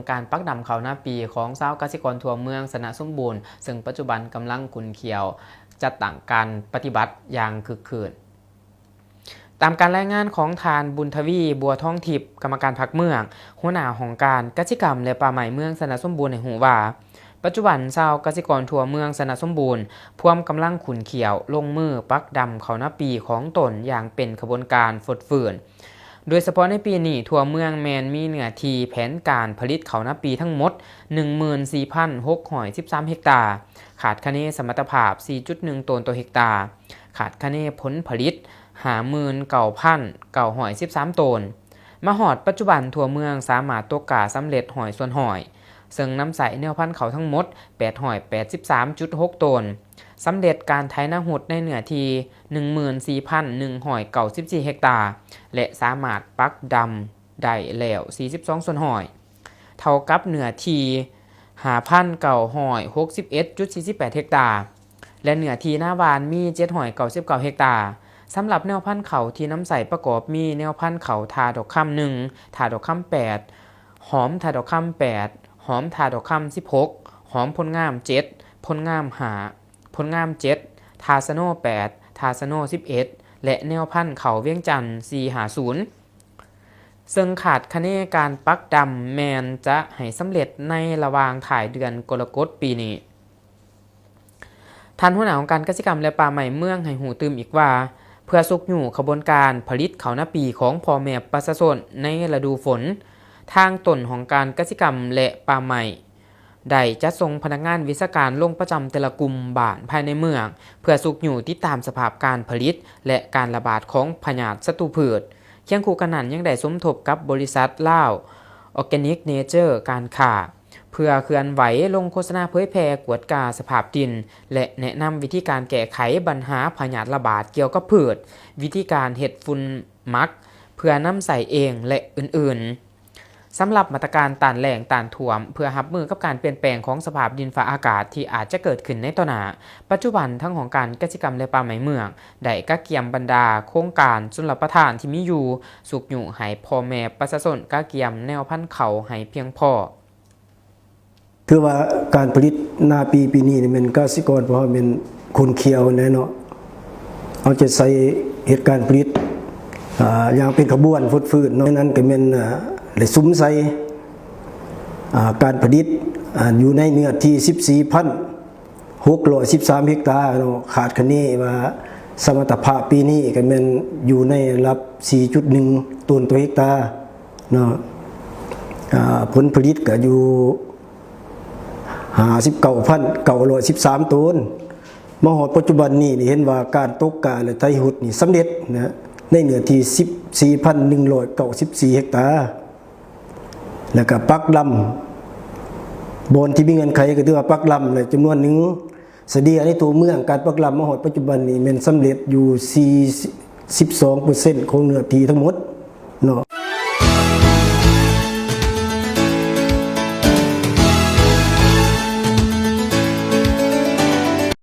ການປັກດຳເຂົ້ານາປີຂອງຊາວກະສິກອນທົ່ວເມືອງຊະນະສົມບູນ ເຊິ່ງປັດຈຸບັນກຳລັງຂຸ້ນຂ້ຽວ ຈັດຕັ້ງການປະຕິບັດຢ່າງຄຶກຄື້ນ. ຕາມການລາຍງານຂອງທ່ານ ບຸນທະວີ ບົວທອງທິບ ກຳມະການພັກເມືອງ, ຫົວໜ້າຫ້ອງການກະສິກຳ ແລະ ປ່າໄມ້ເມືອງຊະນະສົມບູນ ໃຫ້ຮູ້ວ່າ ປັດຈຸບັນຊາວກະສິກອນທົ່ວເມືອງຊະນະສົມບູນ ພວມກຳລັງຂຸ້ນຂ້ຽວລົງມືປັກດຳເຂົ້ານາປີຂອງຕົນຢ່າງເປັນຂະບວນການຟົດຟື້ນ. ໂດຍສະເພາະໃນປີນີ້ ທົ່ວເມືອງແມ່ນມີເນື້ອທີ່ແຜນການຜະລິດເຂົ້ານາປີທັງໝົດ ໜຶ່ງໝື່ນສີ່ພັນຫົກຮ້ອຍສິບສາມເຮັກຕາ, ຄາດຄະເນສະມັດຕະພາບ ສີ່ຈຸດໜຶ່ງໂຕນຕໍ່ເຮັກຕາ, ຄາດຄະເນຜົນຜະລິດ ຫ້າໝື່ນເກົ້າພັນເກົ້າຮ້ອຍສິບສາມໂຕນ. ມາຮອດປັດຈຸບັນ ທົ່ວເມືອງສາມາດຕົກກ້າສຳເລັດຮ້ອຍສ່ວນຮ້ອຍ ເຊິ່ງນຳໃຊ້ແນວພັນເຂົ້າທັງໝົດ ແປດຮ້ອຍແປດສິບສາມຈຸດຫົກໂຕນ, ສຳເລັດການໄຖນາຮຸດໃນເນື້ອທີ່ ໜຶ່ງໝື່ນສີ່ພັນໜຶ່ງຮ້ອຍເກົ້າສິບສີ່ເຮັກຕາ ແລະ ສາມາດປັກດຳໄດ້ແລ້ວ ສີ່ສິບສອງສ່ວນຮ້ອຍ ເທົ່າກັບເນື້ອທີ່ ຫ້າພັນເກົ້າຮ້ອຍຫົກສິບເອັດຈຸດສີ່ສິບແປດເຮັກຕາ ແລະ ເນື້ອທີ່ນາຫວ່ານມີ ເຈັດຮ້ອຍເກົ້າສິບເກົ້າເຮັກຕາ. ສຳລັບແນວພັນເຂົ້າທີ່ນຳໃຊ້ປະກອບມີ ແນວພັນເຂົ້າທ່າດອກຄຳໜຶ່ງ, ທ່າດອກຄຳແປດ, ຫອມທ່າດອກຄຳແປດ, ຫອມທ່າດອກຄຳສິບຫົກ, ຫອມໂພນງາມເຈັດ, ໂພນງາມຫ້າ, ໂພນງາມເຈັດ, ທ່າສະໂນແປດ, ທ່າສະໂນສິບເອັດ ແລະ ແນວພັນເຂົ້າວຽງຈັນສີ່ຫ້າສູນ ເຊິ່ງຄາດຄະເນການປັກດຳແມ່ນຈະໃຫ້ສຳເລັດໃນລະຫວ່າງທ້າຍເດືອນກໍລະກົດປີນີ້. ທ່ານຫົວໜ້າອົງການກະສິກຳ ແລະ ປ່າໄມ້ເມືອງໃຫ້ຮູ້ຕື່ມອີກວ່າ ເພື່ອຊຸກຍູ້ຂະບວນການຜະລິດເຂົ້ານາປີຂອງພໍ່ແມ່ປະຊາຊົນໃນລະດູຝົນ, ທາງຕົນຂອງການກະສິກຳ ແລະ ປ່າໄມ້ ໄດ້ຈັດສົ່ງພະນັກງານວິຊາການລົງປະຈຳແຕ່ລະກຸ່ມບ້ານພາຍໃນເມືອງ ເພື່ອຊຸກຍູ້ຕິດຕາມສະພາບການຜະລິດ ແລະ ການລະບາດຂອງພະຍາດສັດຕູພືດ. ຄຽງຄູ່ກັນນັ້ນ ຍັງໄດ້ສົມທົບກັບບໍລິສັດລາວ Organic Nature ການຄ້າ ເພື່ອເຄື່ອນໄຫວລົງໂຄສະນາເຜີຍແຜ່ກວດກາສະພາບດິນ ແລະ ແນະນຳວິທີການແກ້ໄຂບັນຫາພະຍາດລະບາດກ່ຽວກັບພືດ, ວິທີການເຮັດຝຸ່ນໝັກເພື່ອນຳໃຊ້ເອງ ແລະ ອື່ນໆ. ສຳລັບມາດຕະການຕ້ານແລ້ງຕ້ານຖ້ວມ ເພື່ອຮັບມືກັບການປ່ຽນແປງຂອງສະພາບດິນຟ້າອາກາດທີ່ອາດຈະເກີດຂຶ້ນໃນຕໍ່ໜ້າ, ປັດຈຸບັນທາງຫ້ອງການກະສິກຳ ແລະ ປ່າໄມ້ເມືອງ ໄດ້ກະກຽມບັນດາໂຄງການຊົນລະປະທານທີ່ມີຢູ່, ຊຸກຍູ້ໃຫ້ພໍ່ແມ່ປະຊາຊົນກະກຽມແນວພັນເຂົ້າໃຫ້ພຽງພໍ. ຖືວ່າການຜະລິດນາປີປີນີ້ນີ້ແມ່ນກະສິກອນພວກເຮົາແມ່ນຂຸ້ນຂ້ຽວແນ່ເນາະ, ເອົາໃຈໃສ່ເຮັດການຜະລິດ ອາ ຢ່າງເປັນຂະບວນຟົດຟື້ນເນາະ. ນັ້ນກໍແມ່ນ ອາ ໄດ້ສຸມໃສ່ ອາ ການຜະລິດ ອາ ຢູ່ໃນເນື້ອທີ່ສິບສີ່ພັນຫົກຮ້ອຍສິບສາມເຮັກຕາເນາະ, ຄາດຄະເນວ່າສະມັດຕະພາບປີນີ້ກໍແມ່ນຢູ່ໃນລະດັບສີ່ຈຸດໜຶ່ງໂຕນຕໍ່ເຮັກຕາເນາະ. ອາ ຜົນຜະລິດກໍຢູ່ ຫ້າສິບເກົ້າພັນເກົ້າຮ້ອຍສິບສາມໂຕນ. ມາຮອດປັດຈຸບັນນີ້ ເຫັນວ່າການຕົກກ້າ ແລະ ໄຖຮຸດນີ້ສຳເລັດນະ ໃນເນື້ອທີ່ສິບສີ່ພັນໜຶ່ງຮ້ອຍເກົ້າສິບສີ່ເຮັກຕາ ແລ້ວກໍປັກດຳ ບ່ອນທີ່ມີເງື່ອນໄຂກໍຖືວ່າປັກດຳແລ້ວຈຳນວນໜຶ່ງ. ສະເດຍໃນຕົວເມືອງ ການປັກດຳມາຮອດປັດຈຸບັນນີ້ແມ່ນສຳເລັດຢູ່ສີ່ສິບສອງເປີເຊັນຂອງເນື້ອທີ່ທັງໝົດເນາະ.